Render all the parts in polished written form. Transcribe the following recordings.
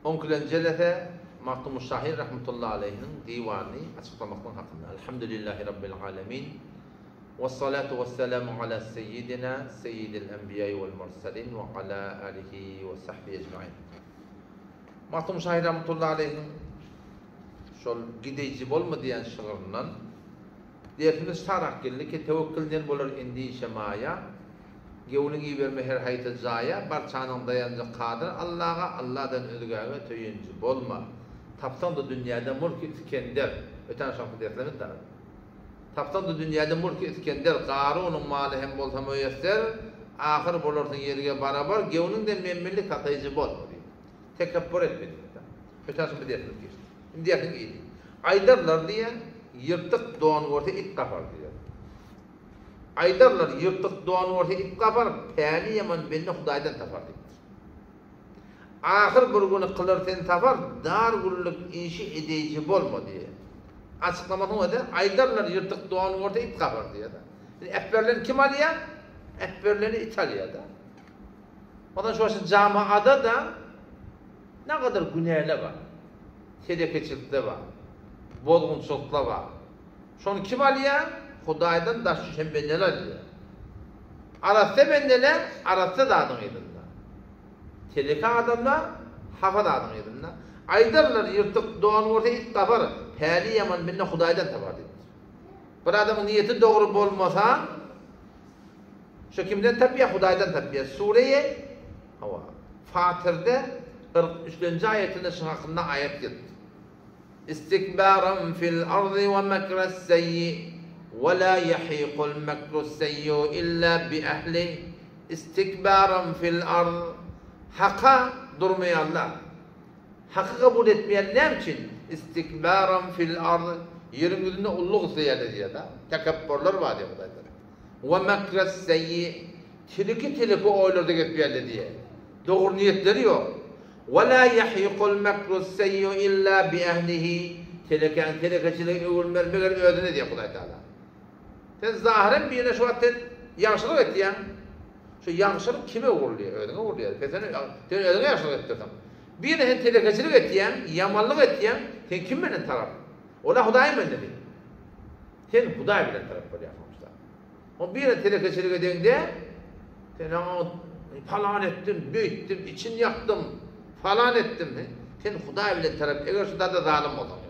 Oňkilen jelese Magtymguly şahyr rahmetullahi aleýhiniň diwanyny açyklamaklyk hakynda. Elhamdülillahi Rabbil alemin. Wessalatu wesselamu ala seýýidina seýýidil enbiýai wel murselin we ala alihi we sahbihi ejmain. Magtymguly şahyr rahmetullahi aleýhiniň şol Gideýji bolma diýen şygryndan dersimiz şarak geldi ki tewekkülden bolar endişe maýa. Göwnüň iberme her haýsy jaýa, Barçanyň daýanjy Kadyr Allaga, Alladan özgäge söýünji bolma. Tapsaň-da dünýäde mulky Iskender, Öten agşamky derslerimiz dagy. Tapsaň-da dünýäde mulky Iskender, Garunyň maly hem bolsa möýesser, Ahyr bolarsyň ýelge barabar, Göwnüňden menmenlik sataýjy bolma diýdi. Tekepbur etme diýdi. Öten agşamky dersimiz geçdi. Indi dersiň yzy. Aýdarlar diýýär, ýyrtyk don görse it gapar diýýär. Aýdarlar, ýyrtyk don görse it gapar, päli ýaman bende Hudaýdan tapar diýipdir. Ahyr bir güni kylar sen sapar, dar günlük işi edeýji bolma diýýär. Açyklamasyň özi, aýdarlar, ýyrtyk don görse it gapar diýýär-de. Indi äpberileni kim alýar? Äpberileni it alýar-da. Ondan şu başda jamaada-da nägadar günäler bar. Telekeçilikde bar, bozgunçylykda bar. Şony kim alýar? Hudaýdan daş düşen bendeler alýar. Arassa bendeler arassa zadyň yzynda. Teleke adamlar hapa zadyň yzynda. Aýdarlar, ýyrtyk don görse it gapar, päli ýaman bende Hudaýdan tapar diýipdir. Bir adamyň niýeti dogry bolmasa, şo kimden tapýar? Hudaýdan tapýar. Sure-i hawa, Fatyrda 43-nji aýatynda şuň hakynda aýat gelipdir. Istikbaran fil ardy we mekres-seýyi we la ýahiqul mekrus-seýýu illa bi ählih Istikbaran fil ard Haka durmaýanlar, Haky kabul etmeýän näme üçin? Istikbaran fil ard Ýeriň ýüzünde ulluk isleýärler diýýär-de. Tekepburlar bar diýýär Hudaý Tagala. We mekres-seýyi Tilki-tilki oýlarda gepýärler diýýär. Dogry niýetleri ýok. Wa la ýahiqul mekrus seýýu illa bi ehlihi, Telekäň telekeçiligi öwrülmez meger özüne diýýär Hudaý Tagala. Sen zahyren birine şu wagt sen ýagşylyk etýäň. Şu ýagşylyk kime öwrülýär? Özüňe öwrülýär. Sen sen özüňe ýagşylyk etdirseň. Birine sen telekeçilik etýäň, ýamanlyk etýäň, sen kim bilen tarap? Ol-a Hudaýyň bendesi. Sen Hudaý bilen tarap bolýarsyň. O birine telekeçilik edeňde, sen oňa palan etdim, beýtdim, için ýakdym, falan etdim. Sen Hudaý bilen tarap, eger şu zada zalym bolsaň.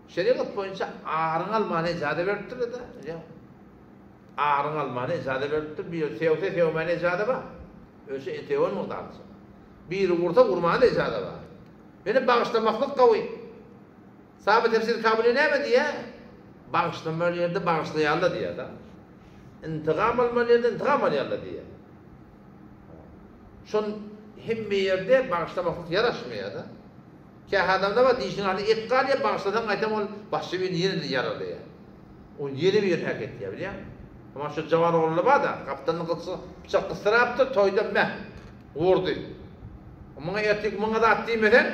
Şerigat boýunça aryň almana ijaza beripdir-de, bilýäňmi? Aryň almana ijaza beripdir, biri sögse sögmäne ijaza bar. Öşe sögen mukdarça. Biri ursa urmana ijaza bar. Ýöne bagyşlamaklyk gawy. Sahaby tefsir Kabyly näme diýýär? Bagyşlamaly ýerde bagyşlaýarlar diýýär-de. Intigam almaly ýerde intigam alýarlar diýýär. Şon hemme ýerde bagyşlamaklyk ýaraşmaýar-da. Kähä adamda bar dişiniň arasynda et galýar, bagyşlasaň gaýtam ol başga birini ýene-de ýaralaýar. Ol ýene birini hak etýär, bilýäňmi? Amma şu jawan oglanlar bar-da, gapdalynda gyçgy pyçak gysdyrapdyr, toýda meh, urdy. Muňa ertir muňa zat diýmeseň,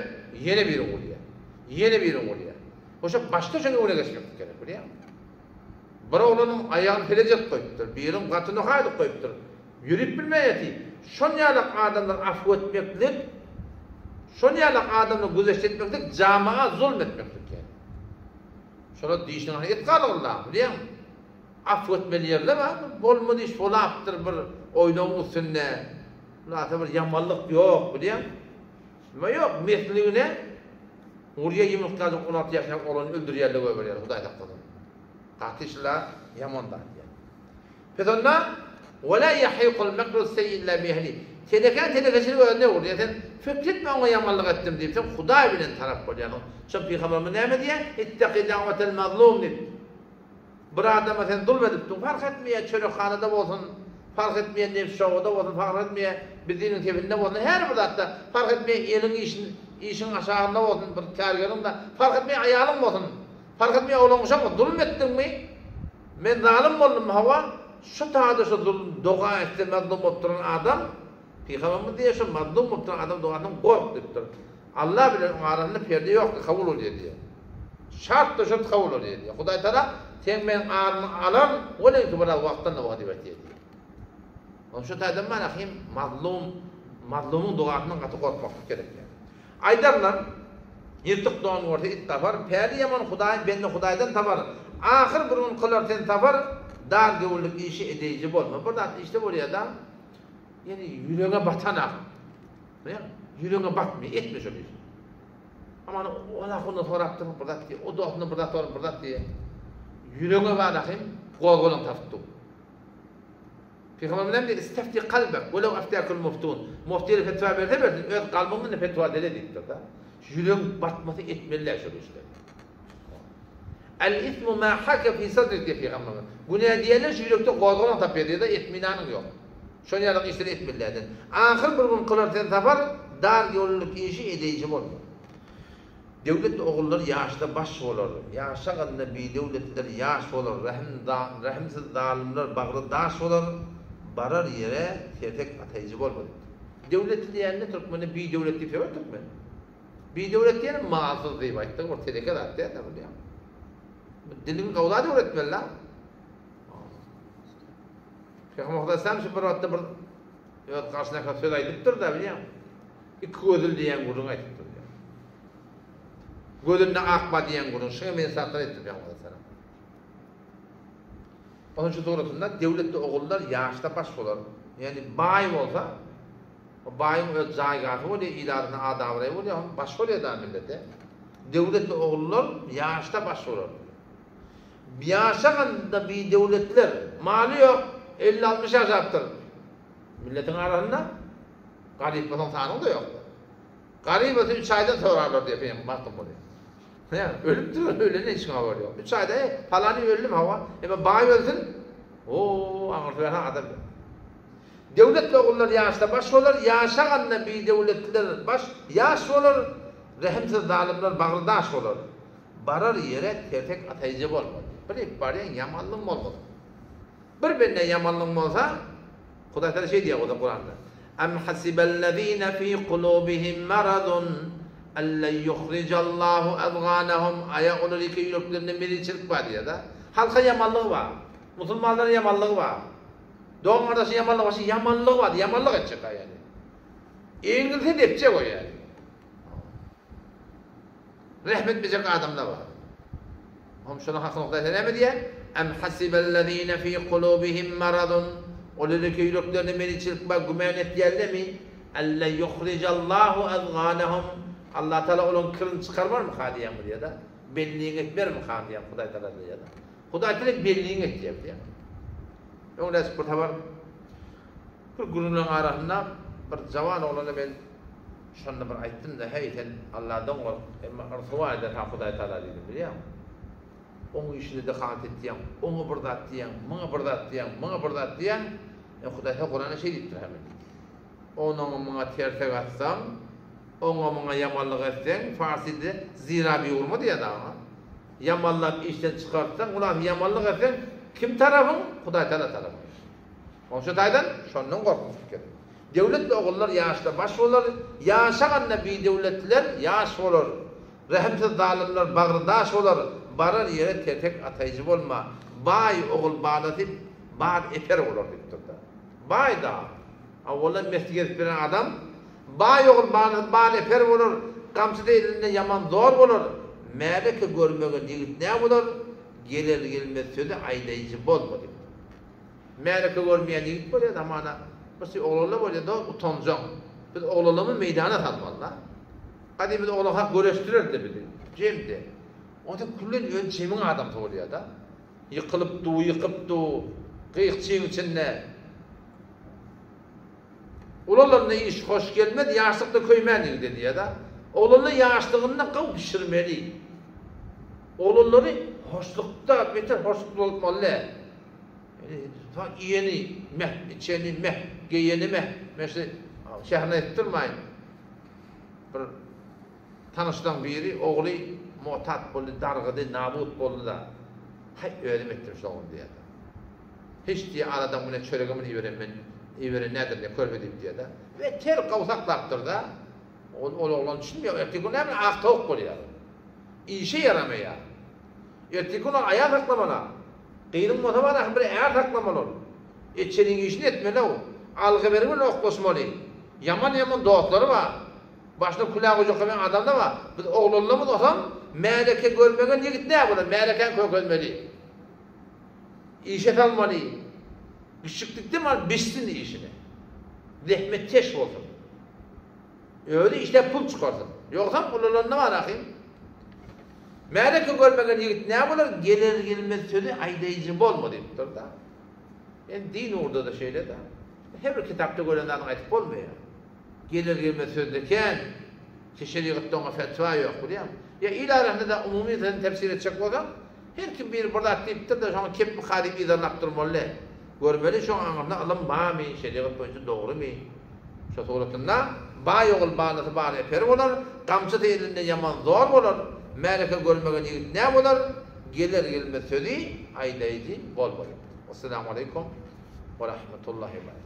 ýene biri urýar. Ýene biri urýar. Hoşa başda şoň öňüne geçmeklik gerek, bilýäňmi? Bir oglanyň aýagyny peleç edip goýupdyr, biriň gatyny ha edip goýupdyr. Ýörüp bilmän ýatyr. Şon ýalak adamlary afw etmeklik, şon ýalak adamlary güzeşt etmeklik jamaga zulm etmeklik ýaly. Şolar dişiniň arasynda et galygylla, bilýäňmi? Afw etmeli ýerler bar, bolmady iş bolapdyr bir oýnagyň üstünde. Hulasa bir ýamanlyk ýok, bilýäňmi? Nime ýok, mesligine urýa ýumurtgajyk 16 ýaşyndaky oglany öldürýärler goýberýärler, Hudaý saklasyn. Gaty şula ýaman zat ýa. Pes onda Wa la yahiqul mekru seyyi illa bi ehli. Telekä telekeçilik özüne urýar. Sen fikr etme oňa ýamanlyk etdim diýip, sen Hudaý bilen tarap bolýarsyň. Şo pygamberimiz näme diýýär? Ittaki da'watel mazlum diýip. Bir adama sen zulm edipdiň, fark etmeýär çörekhanada bolsun, fark etmeýär nebsişowada bolsun, fark etmeýär biziniň sepinde bolsun, her bir zatda, fark etmeýär eliň işin, işiň aşagynda bolsun, bir kärgeriň-de, fark etmeýär aýalyň bolsun, fark etmeýär oglan-uşak bolsun, zulm etdiňmi, men zalym boldum, hawa, şu taýda şu zulm doga etse mazlum bolup duran adam, Pygamberimiz diýýär, şu mazlum bolup duran adam dogasyndan gork diýipdir. Allah bilen oň arasynda perde ýokdur, kabul bolýar diýýär. Şart-da-şurt kabul bolýar diýýär. Hudaý Tagala seň meň aryňy alar, welin biraz wagtdan-da bolsa diýip aýtýar diýýär. Onuň şu taýdan bar ahim mazlum, mazlumyň dogasyndan gaty gorkmaklyk gerek diýýär. Aýdarlar, Ýyrtyk don görse it gapar, Päli ýaman Hudaýyn bende Hudaýdan tapar, Ahyr bir gün kylar sen sapar, Dar göwünlik işi edeýji bolma. Bir zat işde bolýa-da, ýöne ýüregiňe batanak. Bilýäňmi? Ýüregiňe batmaýar, etme şol işi. Aman ol ahundan sorapdyr, bir zat diýýär, o dostundan bir zat sorap, bir zat diýýär. Ýüregiňe bar ahym, gozgalaň tapyp dur. Pygamberimiz näme diýdi? Istefti kalbek, welew aftakul muftun. Muftiler fetwa berse bersin, öz kalbyňdan fetwa dile diýipdir-de. Ýüregiň batmasy etmeli däl şol işleri. El ismu ma haka fi sadrik diýip pygamberimiz. Günä diýenler şu ýürekde gozgalaň tapýar diýdi, etminanyň ýok. Şol ýaly işleri etmeli däl. Ahyr bir gün kylar sen sapar, dar ýollyk işi edeýji bolma. Döwletli ogullar ýaşda baş bolar, Ýaşaganda bidöwletler ýaş bolar, Rähimsiz zalymlar bagry daş bolar, Barar ýere sertek ataýjy bolma diýipdir. Döwletli diýende türkmende bidöwlet diýip söwer türkmen. Bidöwlet diýeni malsyz diýip aýtdyk, bir teleke zat däl-de bu diýýän. Diliňi gowzat öwretmeli-la. Pygamber Hudaýsam şu bir wagtda bir öz garşyna söz aýdypdyr-da bilýäňmi? Iki gözli diýen gürrüň aýdypdyr diýýär. Gözünde ak bar diýen gürrüň. Şuňa men satyn etdim Pygamber aleyhisselam. Onuň şu suratynda döwletli ogullar ýaşda baş bolar. Ýagny baý bolsa, o baýyň öz jaýgasy bolýar, il arasynda ady-abraýy bolýar, onuň baş bolýar da millete. Döwletli ogullar ýaşda baş bolar. Ýaşaganda bidöwletler, maly ýok, 50-60 ýaşapdyr. Milletiň arasynda Garyp bolsaň sanyň-da ýokdur. Garyp bolsa üç aýdan sorarlar diýýär Pygamber Magtymguly. Hä, ölüpdir, ölenden hiç kim habary ýok. Üç aýda, eý, palany öldümi, hawa. Emma baý ölsün, o, aňyrsy bärsi adam ýok. Döwletli ogullar ýaşda baş bolar, ýaşaganda bidöwletliler baş, ýaş bolar, rehimsiz zalymlar bagry daş bolar. Barar ýere tertek ataýjy bolma diýýär. Bir barýaň ýamanlygyň bolmasyn. Bir bende ýamanlygyň bolsa, Hudaý Tagala şeý diýýär o-da Kuranda, Am hasibellezine fi kulubihim maradun en len yuhrijallahu azganahum Aýa olar ýeke ýüreklerinde mezitçilik bar diýýär-de. Halka ýamanlygy bar. Musulmanlara ýamanlygy bar. Dogan-gardaşa ýamanlygy bar. Şu ýamanlygy bar, ýamanlyk etjek-ä ýagny. Eňilse depjek o ýagny. Rehm etmejek adamlar bar. Hom şonuň hakyny Hudaý näme diýýär? Am hasibellezine fi kulubihim maradun. Olar ki ýüreklerinde meniçilik bar güman etýärlermi? Alla yuhrijallahu azganahum. Allah Taala olaryň kirini çykarmarmyka diýýän bu diýýär-de. Belliňi etmermika diýýän Hudaý Taala diýýär-de. Hudaý Taala belliňi etýär diýýär. Öňräk bir habar Bir gürrüňleň arasynda bir jawan oglana men şonda bir aýtdym-da, Heý, sen Alladan gork, emma ryswa eder ha Hudaý Tagala diýdim, bilýäňmi? Oň işine dehalat etýäň, oňa bir zat diýýäň, muňa bir zat diýýäň, muňa bir zat diýýäň, e, Hudaý Tagala Kuranda şeý diýipdir hä men. Onuň muňa tersek atsaň, oňa muňa ýamanlyk etseň, farsy dilde zira biurma diýýär dagy. Ýamanlap işden çykartsaň, ulan ýamanlyk etseň, kim tarapyň? Hudaý Tagala tarapyň. Onça taýdan şondan gorkmak gerek. Döwletli ogullar ýaşda baş bolar, ýaşaganda bidöwletliler ýaş bolar. Rehimsiz zalymlar bagry daş bolar, barar ýere tertek ataýjy bolma. Baý ogul balasy bar eper bolar diýipdir-de. Baý da, awwaldan mesli gezip ýören adam, baý ogul balasy bar eper bolar, gamçy-da elinde ýaman zor bolar, märeke görmegen ýigit nä bolar, geler-gelmez sözi aýdaýjy bolma diýipdir. Märeke görmeýän ýigit bolýar zamana. Bir şey oglanlar bolýar da utanjaň. Biz oglanlarymyzy meýdana salmaly-da. Gadym biz oglan hak göreşdirerdi bizi. Jemde. Onda küllen öz jemiň adamsy bolýar-da. Ýykylyp du, ýykyp du, gyýyk-çyň içinde. Ulalanda iş hoş gelmez, ýaşlykda köýmän ýigide diýýär-de. Oglanlar ýaşlygynda gaw bişirmeli. Oglanlary hoşlukda, beter hoşlukda ulaltmaly däl. Ta iýeni meh, içeni meh, geýeni meh. Men şu şäherine aýdyp durmaýyn. Bir tanyşlaň biri ogly mu'tat boldy, dargady, nabut boldy-da. Haý, özüm etdim şu ogluny diýýär-de. Hiç diýýär, aradan güne çöregem iberen men, iberen nädir diýýär, körpe diýip diýýär-de. We ter gowsaklapdyr-da. Ol, ol oglan düşünmeýär. Erteki gün näme ak towuk bolýar. Işe ýaramaýar. Erteki gün ol aýal saklamaly. Gyzyň bolsa bar ahyr bir är saklamaly ol. Etjeliň işini etmeli-ow. Algy-bergi bilen oklaşmaly. Ýaman-ýaman dostlary bar. Başyna külah goýjak hem adamda bar. Biz oglanlarymyz osam märeke görmegen ýigit nä bolar? Märekäni kökelmeli. Işe salmaly. Kiçjiklikden alyp bişsin işini. Zähmetkeş bolsun. Özi işläp pul çykarsyn. Ýogsam ulalanda bar ahym. Märeke görmegen ýigit nä bolar? Geler-gelmez sözi aýdaýjy bolma diýipdir-da. Indi din ugurda-da şeýle-de. Her bir kitapda gören zadyňy aýdyp bolmaýar. Geler-gelmez sözde kän. Ki şerigatda oňa fetwa ýok, bilýäňmi? Ýa il arasynda-da umumy sözüni tefsir etjek bolsaň, her kim biri bir zat diýipdir-de, şoňa kepmi-ka diýip yzarlap durmaly däl. Görmeli, şoň aňyrsynda ylym barmy, şerigat boýunça dogrumy? Şo suratynda, Baý ogul balasy bar eper bolar, gamçysy elinde ýaman zor bolar, märeke görmegen ýigit nä bolar, geler-gelmez sözi aýdaýjy bolma diýipdir. Wessalamu aleýkum we rahmetullahi we berekatuh.